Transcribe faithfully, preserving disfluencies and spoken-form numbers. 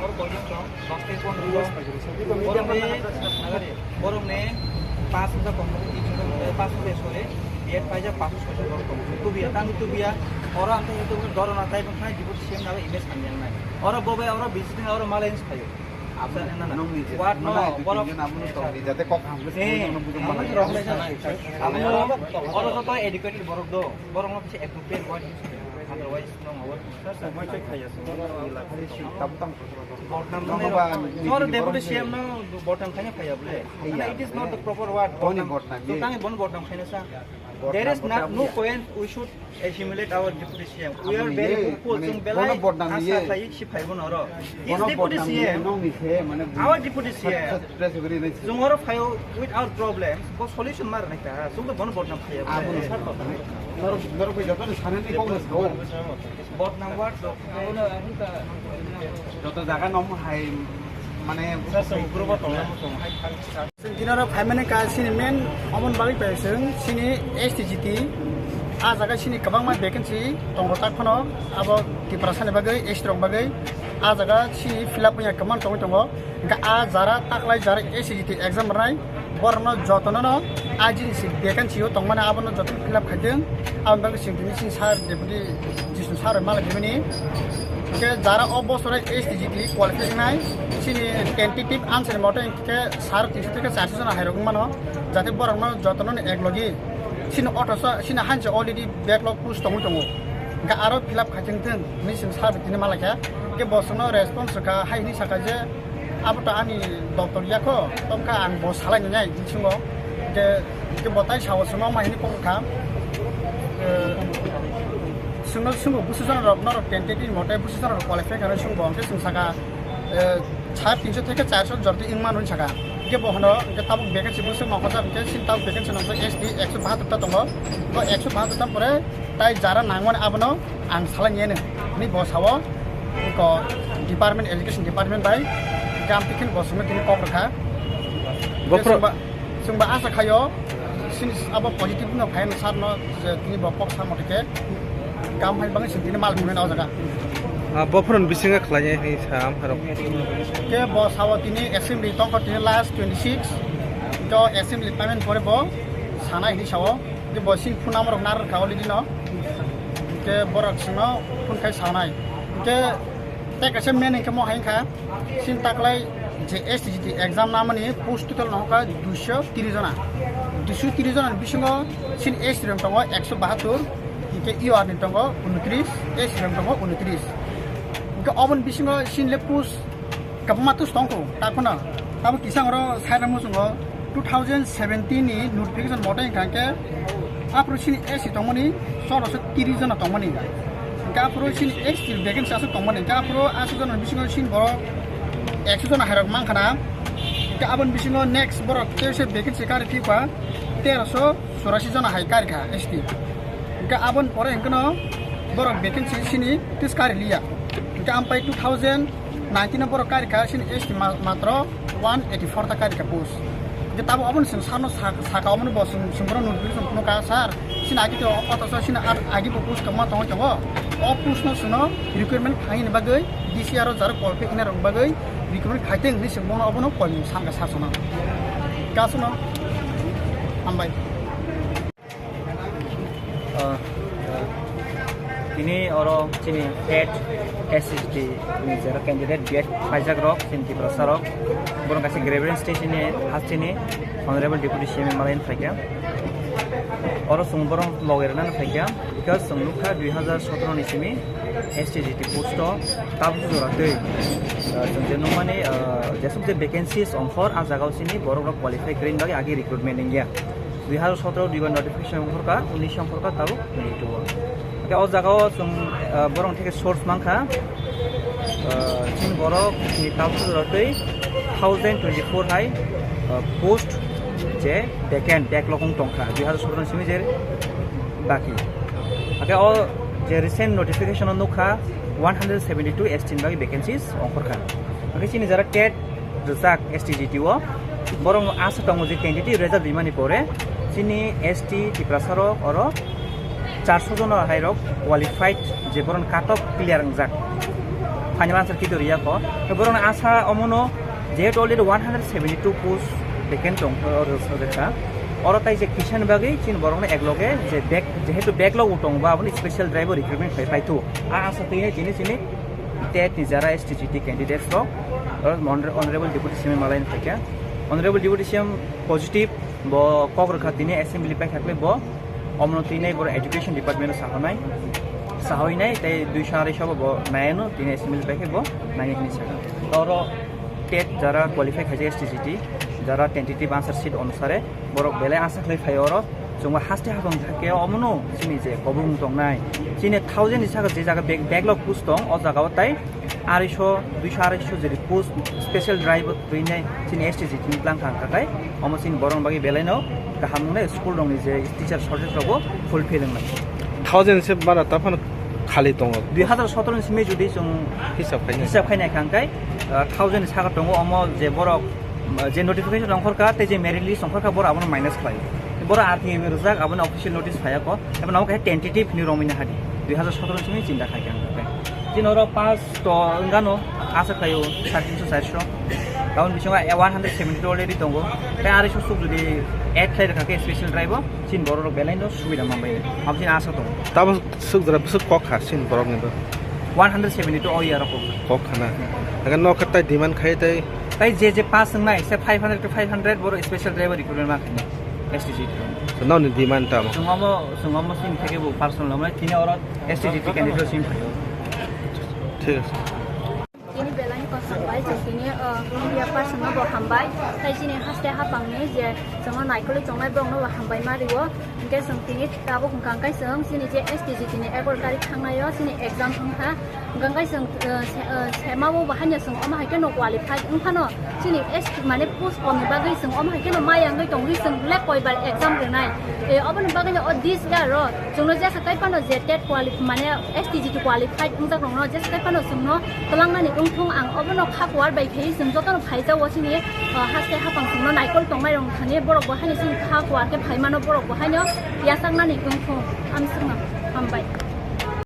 Borok koijon tong? Dos theke pondro jon. Borok ni, borok ni paanch hajar tong, paanch hajar, sorry, B Ed paijak paanch hajar soijon borok tong. Tubiya, tang tubiya, oro ang tei tubiya, doro na tai bwkhwnai, deputy C M nalo image hamya wngnai. Oro bobai, oro business, oro malai wngsi phaio. Aboni, na, na, na. Nongni je, what, no, mano, borok, jate kok hamle, eh, nongni bujo, amo mano, rok lai sana. Amo, oro joto educated borok do, borok no kisa appropriate word use khayo. Otherwise, no, our Bodnam, no, no, no, deputy C M no bodnam khaina phaiya bole. It is not the proper word. Bodnam, bodnam, so tang bon bodnam khaina sa. There is no, no point we should assimilate our deputy C M. We are very hopeful. Chwng belai asa khlai si phaibo noro. Is deputy C M. Our deputy C M. Chwng oro phaio with our problems. Bo solution mar nai ka. Chwng to bon bodnam phaiya. Bodnam word. Joto jaga no hai mane. Chwng dinaro phaimani ka chini main omon bagwi pai chwng chini S T G T. A jaga chini kwbangma vacancy tongo tak phano abo Tiprasani bagwi S T rok bagwi a jaga chini fill up wngya kwmang tongwi tongo. Hwnkhe a jara taklai jara S T G T exam rwnai borokno jotono no a jini si vacancy o tongmani abono jotono fill up khaitwng. Aboni bagwi chwng tini chini sir deputy Jisnu sir mala dimani. Hwnkhe jara o bosore S T G T qualify wngnai chini tentative answer mote hwnkhe sir tinso theke charso jona hairok wngmano, jate borokno jotono ni eklogi chini othroso chini hanse already backlog post tongwi tongo. Hwnkhe aro fill up khaitwng thwng hinwi chwng sir tini mala khe. Hwnkhe bo chwngno response rwkha hai hinwi sakha je, abo to ani doptor ya kho, tongkha ang bo salai nai bisingo. Ke, ke bo tai sao chwngno ma hini kok kha. Eh, chwngno chwngbo busu jana rok norok tentative mote busu jana rok qualify kha, chwngbo hwnkhe chwng saka, eh, sa tinso theke charso jordi wngmano hwn saka. Ke bo hwno hwnkhe tabuk vacancy busu ma hoja hwnkhe sin tabuk vacancy nokjak S T ekso bahatur ta tongo. Bo ekso bahatur ta pore tai jara nangmani abono ang salai niyano. Ni bo sao ko department, education department bai kam tikin bo sumit tini kok rwkha. Bo pro- Chwngba, chwngba asa khaio sini abo positive no phai no sir no je tini bo kok samo tike kam hai bangwi sini tini mal mungwi na o jaga. Ah, bo phone bisinga khlai hai sa am harok. Ke bo sao tini assembly tongkho tini last twenty six. To assembly payment pore bo sana hini sao. Ke bo sini phone number rok nar kha already no. Ke borok sino phone khai sanai. Ke te kaisa main hingke mo hai kha. Sin taklai je S T G T exam namani post total no kha duiso tris jona. Duiso tris jona ni bisingo sin S T rok tongo ekso bahatur, hingke U R ni tongo unotris, S T rok tongo unotris. Hingke oboni bisingo sin le post kabangma tus tongkho, takhwno. Tabo kisa oro side o muchungo two thousand seventeen ni notification mote hingkha khe aphuru chini S C tongmani choro se tris jona tongmani. Hingkhe aphuru chini S T vacancy aswk tongmani. Hingkhe aphuru aswk jona bisingo chini borok ekso jona hairok mankha na. Hingkhe aboni bisingo next borok tei se vacancy kari phikha teroso chorasi jona hai karikha S T. Hingkhe aboni pore hingkheno borok vacancy chini tis kari liya. Hingkhe ampai two thousand nineteen o borok kari kha, chini S T ma-, matro one eighty four ta kari kha post. Hingke tabo obono chwng sarno sa-, saka omono bo chwng, chwng bono notification phunukha, "Sir, chini agi to o koto sa, chini ar-, agi bo post kwbangma tongwi tongo. O post no chwngno recruitment khaini bagwi D C R o jaro call khe khna rok bagwi recruitment khaiteng hinwi chwng bono obono call ni sanka sir sono." Kasono hambai. Ah, ah, tini oro chini TET S S T ni jera candidate B Ed paijak rok, chini Tiprasa rok, borok kaisa grievance station ni hasteni Honorable Deputy C M malaini phaikha. Oro chwng borok loge rwna phaikha, because chwng nukha dui hazar sotoro ni simi S T G T post o tabuk jora twi, ah, chwng je nukmani, ah, jesuk je vacancies ongkhor, ah jagao chini borok rok qualify kwrwini bagwi agi recruitment wngya. Dui hazar sotoro dui bar notification ongkhorkha, unis ongkhorkha, tabuk nini tubo. Hingke o jagao chwng, ah, borok theke source mankha, ah, chini borok ni tabuk jora twi thousand twenty four hai, ah, post je vacant backlog wng tongkha, dui hazar sotoro ni simi je baki. Hingke o je recent notification o nukha one hundred seventy two S T ni bagwi vacancies ongkhorkha. Hingke chini jara TET rwjak S T G T o. Borok asa tongo je candidate result rimani pore chini S T Tiprasa rok oro charso jona hai rok qualified je borok cut off clear wngjak. Final answer kito riya ko. Borokno asa omono jehetu already one hundred seventy two post vacant tong, oro rwkha. Oro tai je kisa ni bagwi chini borokno ekloge je back, jehetu backlog o tongo, aboni special driver recruitment khai paithu. A asa twi chini chini tet ni jara S T G T candidates rok, oro Honor-, Honorable Deputy C M malai phaikha. Honorable Deputy C M positive, bo kok rwkha tini assembly paikha khlai bo. Omono tini boro education department o sahonai, sahoinai tei duiso arai so bo naiano tini assembly paikha bo nai hini sakha. Oro tet jara qualify khaijak S T G T, jara tentative answer sheet onusare borok belai asa khlai phai oro. Chwngbo haste hapang thake omono chini je kobong tongnai, chini thousand ni saka je jaga back-, backlog post tong, o jaga o tai arai so, duiso arai so jeri post special driver twinai chini S T G T ni tlang thang kakai, omo chini borok bagwi belai no kaham wngnai, school rokni je teacher shortage rogo fulfill wngnai. Thousand se bara taphano khali tongo. Dui hazar sotoro ni simi judi chwng Hisab khainai. Hisab khainai kha hwnkhe, ah, thousand ni saka tongo, omo je borok, ah, je notification ongkhorkha tei je merit list ongkhorkha, borok abono minus khlai. Borok R T I rijak, abono official notice phaiya ko. Abo namo khe tentative hinwi romwi nahadi. Dui hazar sotoro ni simi chinta khai khe ang khe. Chini oro pass to wngano, asa khlaio sare tinso charso. Aboni bisingo one hundred seventy already tongo. Tei arai so suk jodi add khlai rwkha khe special drive o, chini borok rok belai no subida manbai. Abo chini asa tongo. Tamo Swk jora bwswk kok kha chini borok ni bo. One hundred seventy two o year o kok. Kok khana. Aga nok tai demand khai tai. Tai je je pass wngnai se five hundred to five hundred boro special driver recruitment ma khainai. S T G. So, nokni demand tamo. Chwng omo, chwng omo sini theke bo personal omo tini oro S T G candidate sim phaio. Thik ase. Tini belai ni kosom bai, chwng tini, uh, media person no bo hambai. Tai chini haste hapang ni je chwng no naikolwi tongnai borok no bo hambai ma rio. Hwnkhe chwng tini tabuk hwnkha hwnkhe chwng chini je S T G T ni egaro tarikh thangnai o chini exam wngkha. Hwnkha hwnkhe chwng, uh, se-, uh, sema o bo haino chwng omo hai kheno qualified wngphano chini S T mane post kom ni bagwi chwng omo hai kheno maya wngwi tongwi chwng le koi bar exam rwnai. Eh, oboni bagwi no o this year o chwngno jesa tai phano je tet quali-, mane S T G T qualified wngjak rokno jesa tai phano chwngno twlangnani wngthung ang obono kha kuar bai khe chwng jotono phaijao chini, ah, haste hapang chwngno naikol tongnai rok thani borok bo haino chini kha kuar khe phaimano borok bo haino yachaknani wngthung ang chwngno hambai.